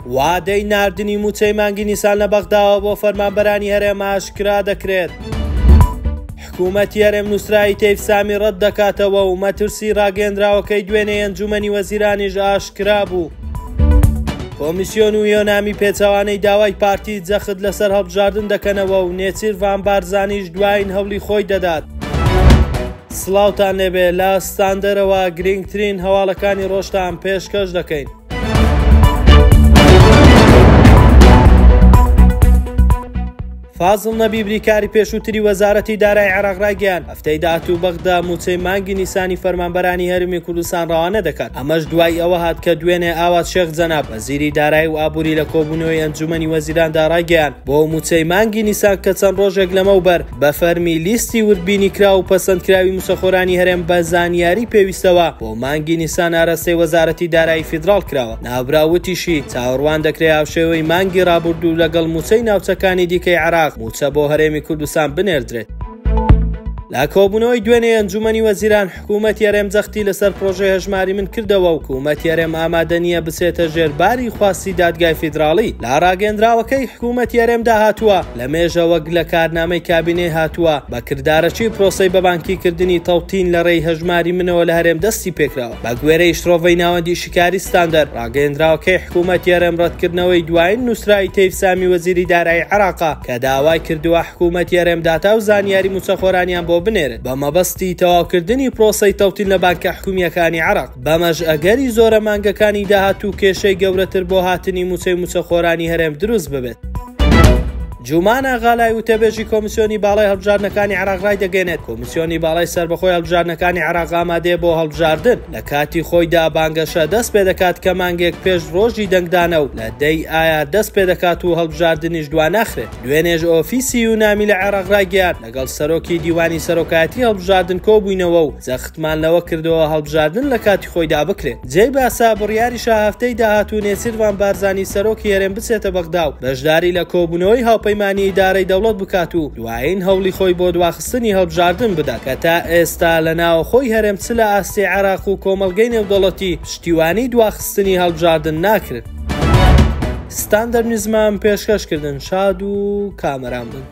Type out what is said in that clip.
وادەی ناردنی مووچەی مانگی نیسان لە بەغداوە بۆ فەرمانبەرانی هەرێم ئاشکرا دەکرێت. حکوومەتی هەرێم نووسراوی تەیف سامی ڕەت دەکاتەوە و مەترسی ڕاگەیەندراوەکەی دوێنێی ئەنجوومەنی وەزیرانیش ئاشکرا بوو. کۆمیسیۆن و یۆنامی پێچەوانەی داوای پارتی جەخت لەسەر هەڵبژاردن دەکەنەوە و نێچیرڤان بارزانیش دوایین هەوڵی خۆی دەدات. سڵاوتان لێبێ لە ستاندەرەوە گرینگترین هەواڵەکانی ڕۆژتان پێشکەش دەکەین. فازڵ نەبی بریکاری پێشووتری وەزارەتی دارای عێراق ڕایگەیاند، هەفتەی داهاتوو بەغدا مووچەی مانگی نیسانی فەرمانبەرانی هەرێمی کوردستان ڕەوانە دەکات، ئەمەش دوای ئەوە هات کە دوێنێ ئاوات شێخ جەناب، وەزیری دارایی و ئابووری لە کۆبوونەوەی ئەنجوومەنی وەزیراندا ڕایگەیاند، بۆ مووچەی مانگی نیسان کە چەند ڕۆژێک لەمەوبەر بە فەرمی لیستی وردبینیکراو و پەسەندکراوی مووچەخۆرانی هەرێم بە زانیاری پێویستەوە بۆ مانگی نیسان ئاراستەی وەزارەتی دارایی فیدراڵ کراوە. ناوبراو وتیشی، چاوەڕوان دەکرێت هاوشێوەی مانگی ڕابوردوو لەگەڵ مووچەی ناوچەکانی دیکەی عێراق، مووچە بۆ هەرێمی کوردستان بنێردرێت. لە کۆبوونەوەی دوێنێی ئەنجوومەنی وەزیران، حکوومەتی هەرێم جەختی لەسەر پرۆژەی هەژماری من کردەوە و حکوومەتی هەرێم ئامادە نییە بچێتە ژێر باری خواستی دادگای فیدراڵی. لە ڕاگەیەندراوەکەی حکوومەتی هەرێمدا هاتووە، لە مێژە وەک لە کارنامەی کابینەی هاتووە، بە کردارەکی پرۆسەی بەبانکیکردنی تەوتین لە ڕێی هەژماری منەوە لە هەرێم دەستی پێکراوە. بە گوێرەی شرۆڤەی ناوەندی شیکاری ستاندەر، ڕاگەیەندراوەکەی حکوومەتی هەرێم ڕەتکردنەوەی دوایین نووسراوی تەیف سامی وەزیری دارایی عێراقە کە داوای کردووە حکوومەتی هەرێم داتا و زانیاری مووچەخۆرانیان بۆ بنێرێت بە مەبەستی تەواوکردنی پرۆسەی تەوتین لە بانکە حکوومییەکانی عێراق، بەمەش ئەگەری زۆرە مانگەکانی داهاتوو کێشەی گەورەتر بۆ هاتنی مووچەی مووچەخۆرانی هەرێم دروست ببێت. جومانە غالای وتەبێژی کۆمیسیۆنی باڵای هەڵبژاردنەکانی عێراق ڕایدەگەیەنێت، کۆمیسیۆنی باڵای سەربەخۆی هەڵبژاردنەکانی عێراق ئامادەیە بۆ هەڵبژاردن، لە کاتی خۆیدا بانگەشە دەست پێدەکات کە مانگێک پێش ڕۆژی دەنگدانە و لە دەی ئایار دەست پێدەکات و هەڵبژاردنیش دواناخرێت. دوێنێش ئۆفیسی یونامی لە عێراق ڕایگەیاند، لەگەڵ سەرۆکی دیوانی سەرۆکایەتی هەڵبژاردن کۆبووینەوە و جەختمان لەوە کردەوە هەڵبژاردن لە کاتی خۆیدا بکرێت. جێی باسە، بڕیاریشە هەفتەی داهاتوو نێچیرڤان بارزانی سەرۆکی هەرێم بچێتە بەغدا و بەشداری لە کۆبوونەوەی هاوپەیمانی ئیدارەی دەوڵەت بکات و دوایین هەوڵی خۆی بۆ دواخستنی هەڵبژاردن بدات کە تا ئێستا لە ناوەخۆی هەرێم چ لە ئاستی عێراق و کۆمەڵگەی نێودەوڵەتی پشتیوانی دواخستنی هەڵبژاردن ناکرێت. ستاندەر نیوزمان پێشکەش کردن شاد و کامەران بن.